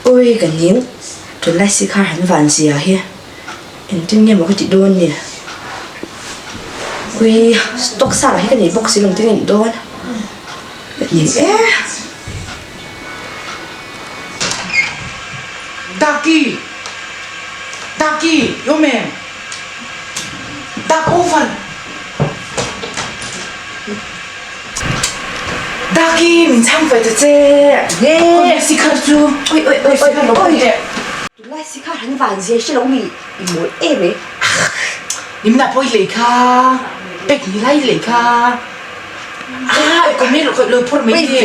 Ui ka ning, tunlai sikhar han van zia hi engtin nge maw ka tih dawn ni? Ui stock sa lah hi ka nei bawk si lo engtin nge nih dawn? Ka ning e. Daki! Daki! I awm em? Dak over! Daki min chhang ve ta che. Nge sikhar chu. Oi oi oi oi oi. Tunlai sikhar han van zia hre lo mi i mawl em e. Nimna pawh i lei kha. Pek ni lai i lei kha. Ah i kawm hi lo phawrh mai te.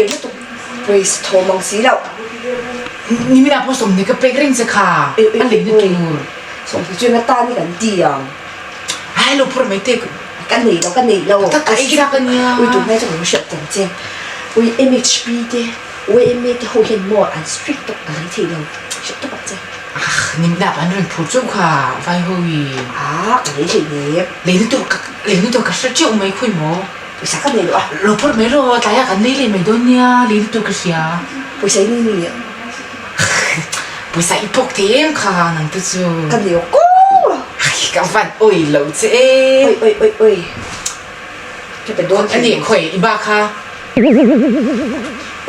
Pawisa thaw mang si lo. Nimina pawh sawmhnih ka pek reng che kha. A lei na tur. Sawmhnih chu enga tan hi kan ti ang. Ai lo phawrh mai te. Ka nei lo, ka nei lo. Tak ka ei tlak a nia. Ui tunlai chu ka lo hriat tawh che. Ui MHP te, YMA te ho hian maw an strict tawk ka lei thei lo. Hriat tawp ang che. Ah, nimnap an rawn phur chauh kha vai ho i. Ah, ka lei hlei ne. Leina tur ka, leina tur ka hre teuh mai khawi maw. Pawisa ka nei lo a. Lo phur mai rawh, tlaiah kan lei leh mai dawn nia, leina tur ka hria. Pawisa i nei mi a. Pawisa i pawk thei em kha nang te chu. Ka nei aw kawr a. Ai ka van awi lo che e. Oi oi oi oi. Ka pe dawn A ni khawi i ba kha.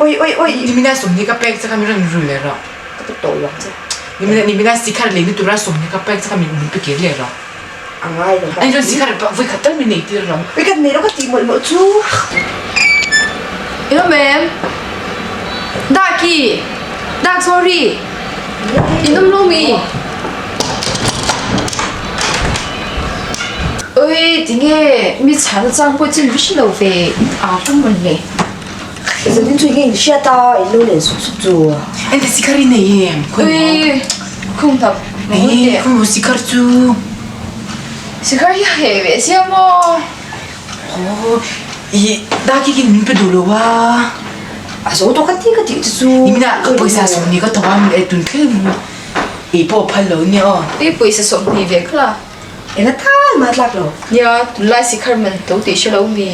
Oi oi oi. Nimina sawmhnih ka pek che kha min rawn rul leh rawh. Ka pe tawh lo ang che. Nimina nimina sikhar leina tura sawmhnih ka pek che kha min min pe kir leh rawh. A ngai lo. Ani chuan sikhar vawi khat tal min nei tir rawh. Oi ka nei lo ka tih mawlh mawlh chu. Ilo mem. Daki. Dak sorry. In awm lo mi. Oi tinge mi chhan chang pawh chin hre lo ve a hlawm mawn le. Zanin chu enge in hriat a in lo len sup sup chu. Ente sikhar i nei em? Oi khung tap Ê khung sikhar chu. Sikhar hi a heh ve sia maw. Aw i daki kin min pe duh lo a. A zo tawh ka ti ka tih te chu. Nimina ka pawisa sawmhnih ka thawk a min ei tun thleng ei pawh a phal lo nia aw. I pawisa sawmhnih ve kha la. Eng atan mah tlak lo. Nia tunlai sikhar man to tih hre lo mi.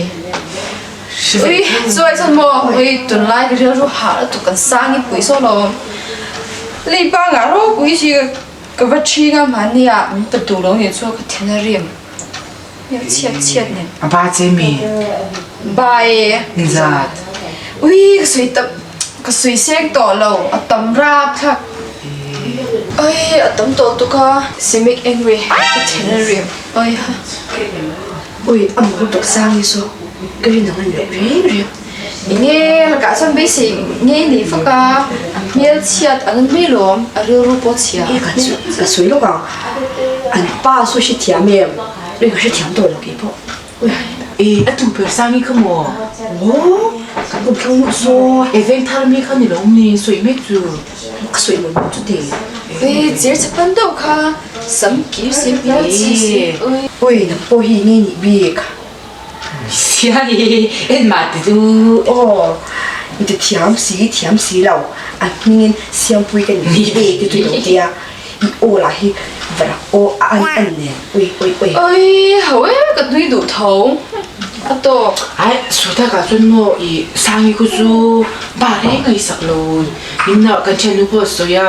Ui chuai chuan maw ui tunlai ka rilru hah lutuk kan sang i pui saw lo. Lei pangah ropui hi ka va ṭhing a mahnia min pe duh lo nih chu ka then a rim. Chhiat chhiat nen. A ba che mi? Ba e. Nizat. Ui ka sawi tam ka sawi seng tawh lo a tam rap thlak. Oi a tam tawh tuk a. Simic angry ka then a rim. Oi ha. Ui a mawng tawk sang hi saw ka rin ang a ni loh reng reng. Enge lakah chuan beisei ngei nei fak a, a hmel chhiat an an mai lawm, a rilru pawh chhia. E ka chu ka sawi lawk ang, an pa saw hrethiam em? Ui ka hrethiam tawh lo keipawh. Ui. E a tu ber sang hi kha maw? Aw kan awm thlang luh saw. E veng thar mi kha ni lo ni sawi mek chu. Ka sawi mawn mawn chu te. E chir chhe pan deuh kha sam kir si hmel chhe si. Ui nang pawh hi nge nih bik? Siai en mah ti chu. Aw i ti thiam si thiam si lo a hmingin Siampui ka ni ve ti chu i lo tia i aw lah hi varak aw a an an nen ui ui ui. Oi ho e ka nui duh tho a tawk. Ai Suthaka chuan maw i Sangi khu chu ba reng a i sak lo inah kan thiannu pawh a sawi a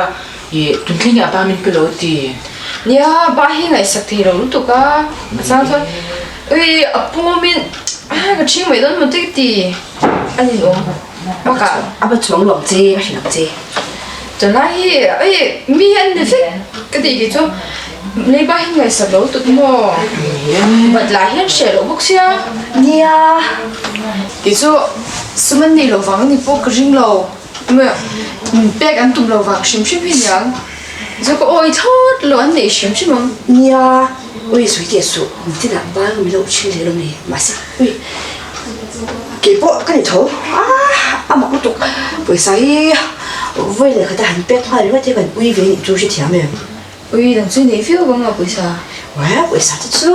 i tun thleng hi a ba min pe lo a ti. Nia ba hi ngaihsak thei lo lutuk a a chang chuan Ui a pawmin ka ṭhing mai dawn maw te ka ti a ni awm bakah a va chuang lo ang che ka hrilh ang che. Tunlai hi ui mi hi an ni vek ka tih kei chu leiba hi ngaihsak lo tut maw bat lah hian hreh loh bawk sia. Nia. Kei chu sum an nei lo vang ni pawh ka ring lo pek an tum lo vang hrim hrim hi niang chu ka awi thlawt lo an nei hrim hrim ang. Nia. Ui sawi teh suh, nitin ah bang min lo chhin leh lo ni, mahse ui keipawh ka ni tho ah a mak lutuk pawisa hi vawi leh khat a han pek nghal ringawt hi kan ui ve nih chu hrethiam em. Ui dang chu nei viau vang a pawisa. Uai pawisa te chu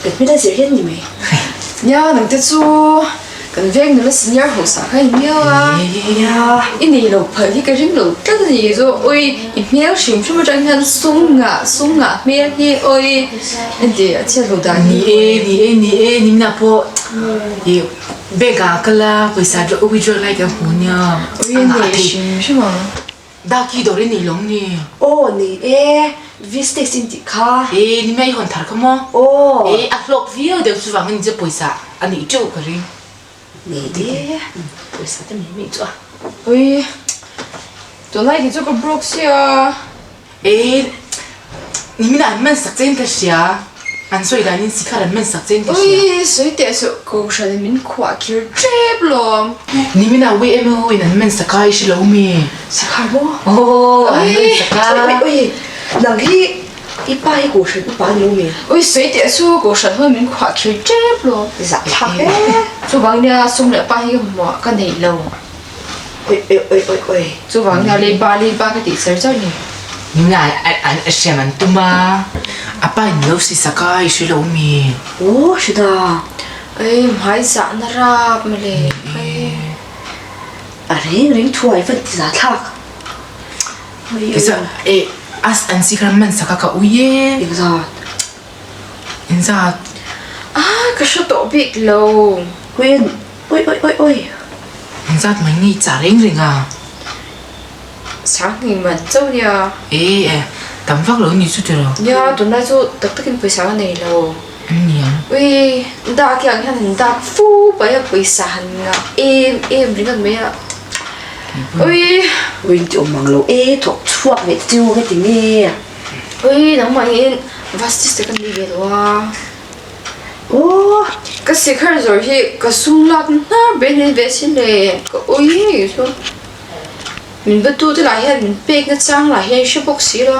kan hmel a zir hian ni mai. Nia nang te chu Kan veng nula senior ho sa kha i hmel a, i nei lo phal hi ka ring lo tlat a ni chu ui i hmel hrim hrim atang hian sum ngah sum ngah hmel hi ui engti a chhiat lo dan Ni e ni e ni e nimna pawh i bank ah kal a pawisa withdraw lai kan hmu nia ui a nei hrim hrim ang. Daki dawr i nei lawm ni? Aw nei e, Vistex in tih kha. E ni mai hawn thar kha maw? Aw. E a hlawk viau deuh chuvangin che pawisa a nih teuh ka ring. Nei e, pawisa te mai mai chu a. Ui, tunlai hi chu ka broke sia. E, nimin ah an man sak che in ka hria, an sawi danin sikhar an man sak che in ka hria. Ui, sawi teh suh, kohhran in min khuah khir tep lawm. Nimin ah YMA ho in an man sak a, i hre lo mi? Sikhar maw? Aw, an man sak a. Ui, ui, ui, nang hi i pa hi kohhran upa a ni lo mi? Ui, sawi teh suh, kohhran ho in min khuah khir tep lawm. Zah thlak e. Chuvang nia sum leh pa hi ka hmuh ah ka neih lo. Oi oi oi oi oi. Chuvang nia leiba leiba ka tih char char ni. Nuna an hrem an tum a, a pa in lo si sak a, i hre lo mi? Aw hre da. Ei hmai zah na rap mawle. A reng reng thu ah i van ti za thlak. Kisa e as an si khan man sak a ka ui e. Engzat? Engzat? Ah ka hre tawh bik lo. Oi oi oi oi oi. Engzat mai nge i chah reng reng a? Sanghnih man chauh nia. E e, tam vak lo ni chu tiraw? Nia, tunlai chu tak takin pawisa ka nei lo. An ni ang. Ui, dak hi ang hian han dak fu pai a pawisa han ngah em em ringawt mai a. Ui. Ui in ti awm mang lo e, thawk chhuak leh chiu nge ti nge? Ui, nangmah hian vastis te ka ni ve lo a. Aw! Ka sikhar zawr hi ka sum lak hnar ber ni ve sin le, ka ui ngei chu. Min va tu te lah hian min pek na chang lah hian hre bawk si lo.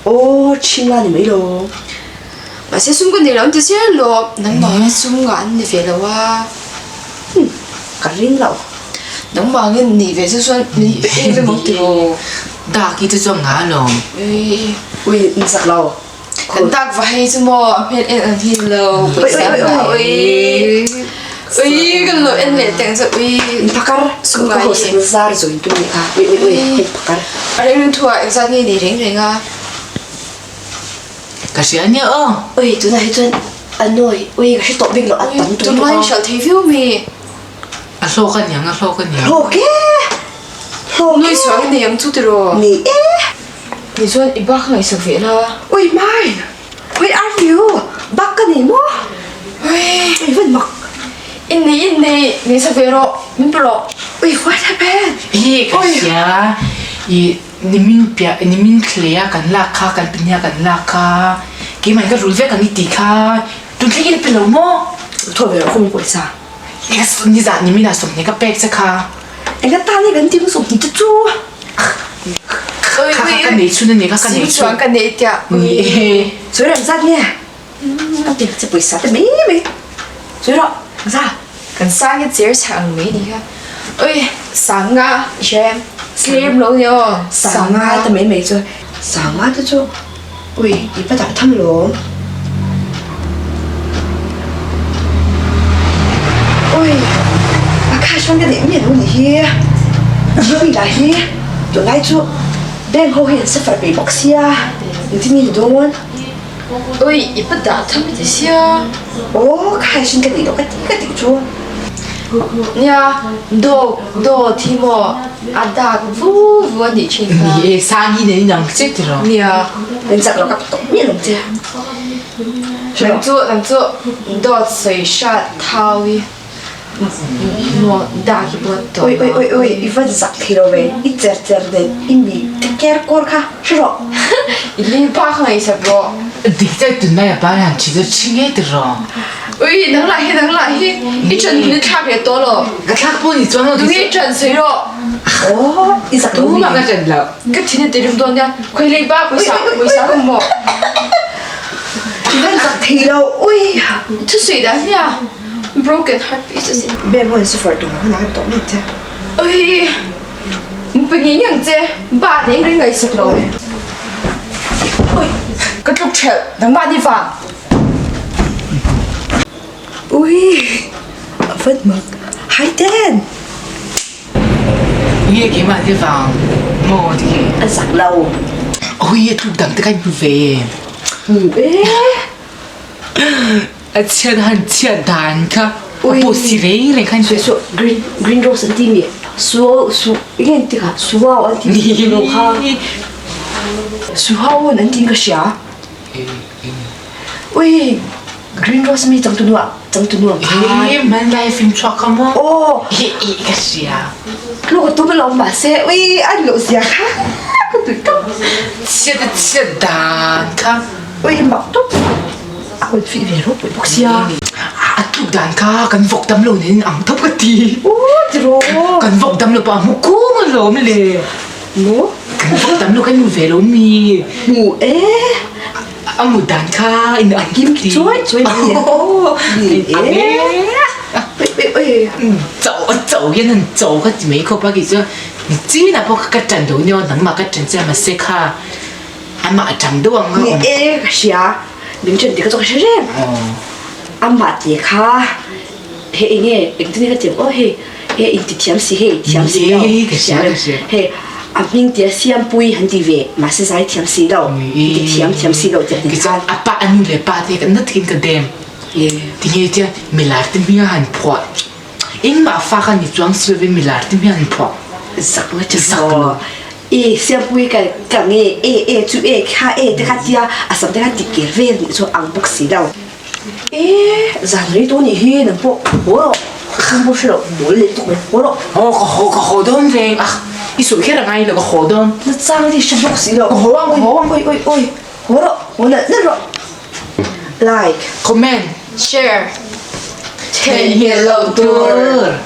Aw, chhing la ni mai lo. Mahse sum ka nei lo an ti zel lo, nangmah hi sum ngah an ni ve lo a. Umm, ka ring lo. Nangmah angin nih ve chu chuan min pe em em ang tiraw. Dak hi chu chuan ngah alawm. Ui. Ui, in zak lo. Kan tak va hei chu maw a hmel en ang hi lo pawisa ngah ui ui kan lo en leh teng chu ui Phakar ka ho sak zar zawin tu ni kha ui ui ui hei phakar. A reng reng thu ah engzat nge nei reng reng a. Ka hria ania aw. Ui tunah hi chuan a nawi ui ka hre tawh bik lo a tam tu Tunlai hi hralh thei viau mi. A hlawk a niang a hlawk a niang. Hlawk e hlawk e. Nui sual hi nei ang chu tiraw. Nei e. Ni chuan i bak ngaihsak ve la. Ui mine! Where are you? Bak ka nei maw? Ui! Ui van mak! In nei in nei ngaihsak ve rawh, min pe rawh. Ui what happened? Hi ka hria, i nimin piah nimin thlei a kan lak kha kan pahnih a kan lak kha keimah in ka rul vek ang i tih kha tun thleng in a pe lo maw? Thaw ve rawh khawm pawisa. Yes, nizah nimin ah sawmhnih ka pek che kha. Enga tan nge kan tih sawmhnih te chu? Kha kha ka nei chhun a ni kha ka nei chhun. Ka nei tiah. Ni e. Sawi rawh zat nge? Ka ti che pawisa te mai mai. Sawi rawh za. Kan sang hi cher chhah ang mai ni kha. Ui sanga i hre em? Tlem lo ni aw. Sanga te mai mai chu. Sanga te chu ui i va dah tham lawm. Ui a kha chuan ka neih miah lo ni hi. Ruby lah hi tunlai chu bank ho hi an suffer peih bawk sia engtin nge ni dawn. Ui i pa dah tham i ti sia. Aw kha chuan ka neih loh ka ti ka tih chu. Nia dawk dawt hi maw a dak vu vu a nih thin kha. Ni e Sangi nen inang chiah tiraw. Nia. Min chak lo ka tawp miah lo che. Nang chu nang chu dawt sawi hrat thau i maw dak i buat tawh. Oi oi oi oi i va zak thei lo ve i cher cher nen i mi te ker kawr kha hre rawh. I leng pa kha ngaihsak rawh. Dik chiah tunlai a pa hian thi chu thi ngei tiraw. Ui nang lah hi nang lah hi i ṭan hun i thlak leh tawh lo. Ka thlak pawh ni chuang lo. Tunge i ṭan sawi rawh. Aw i zak lo mi. Tumah ka ṭan lo. Ka thin a ti rim dawn nia. Khawi lei ba pawisa pawisa ka maw. I van zak thei lo ui. Thusawi dah nia. Broken heart pieces in. Bem hun suffer tum hunah ka tawh mai che. Ui pe ngei ngang che ba nei ring ngaihsak lo. Ui ka tluk ṭhelh nangmah ni vang. Ui a vat mak hai ten. Nge keimah te vang maw ti khi. A zak lo. Ui a tluk dang te kan hmu ve. Hmu e. A chhiat han chhiat dan kha. A post si reng reng khan Sawi saw green green rose an ti mi suau su enge an ti kha suau an ti mi lo kha suhaun an tiin ka hria ui green rose mi changtunu ah changtunu ang khan He hmanlai film chhuak kha maw aw he eh ka hria tluk a tum alawm mahse ui a ni loh zia kha ka tui tawp chhiat a chhiat dan kha ui mak tawp a rawn fih ve ropui bawk sia a tluk dan kha kan vawk dam lo nen ang tawp ka ti aw tiraw kan vawk dam lo pawh a hmu kung alawm le maw kan vawk dam lo kha i hmu ve lo mi hmu e A mut dan kha in ang kim chuai chuai mai le ni e chau chau hian an chau kha ti mai khawp a kei chu chin ah pawh ka ṭan lo nia nangmah ka ṭan che a mahse kha amah a ṭang deuh ang ni e ka hria min ṭan tih kha chu ka hre reng amah tih kha hei enge engtin nge ka ti ang aw hei e inti thiam si hei thiam si lo ka hria ka hria hei a hming tia siampui han ti ve mahse zai thiam si lo inti thiam thiam si lo tih kei chuan a pa a nu leh pa te ka na takin ka dem tinge tia milar te hminga han phuah engmah fa kha ni chuang si lovin milar te hminga han phuah zak lo zak lo e siampui ka ka nge e e chu e kha e te kha tia a sam te kha ti ker vel nih chu ang bawk si lo. E, zan rei tawh nih hi nang pawh haw rawh, ka tum pawh hre loh, mawl leh lutuk mai, haw rawh. Aw ka haw ka haw dawn reng a, i sawi kher a ngai lo ka haw dawn. Na chang hi hre bawk si lo. Ka haw ang ka haw ang. Oi oi oi, haw rawh, haw nalh nalh rawh. Like. Comment. Share. Theihnghilh loh tur.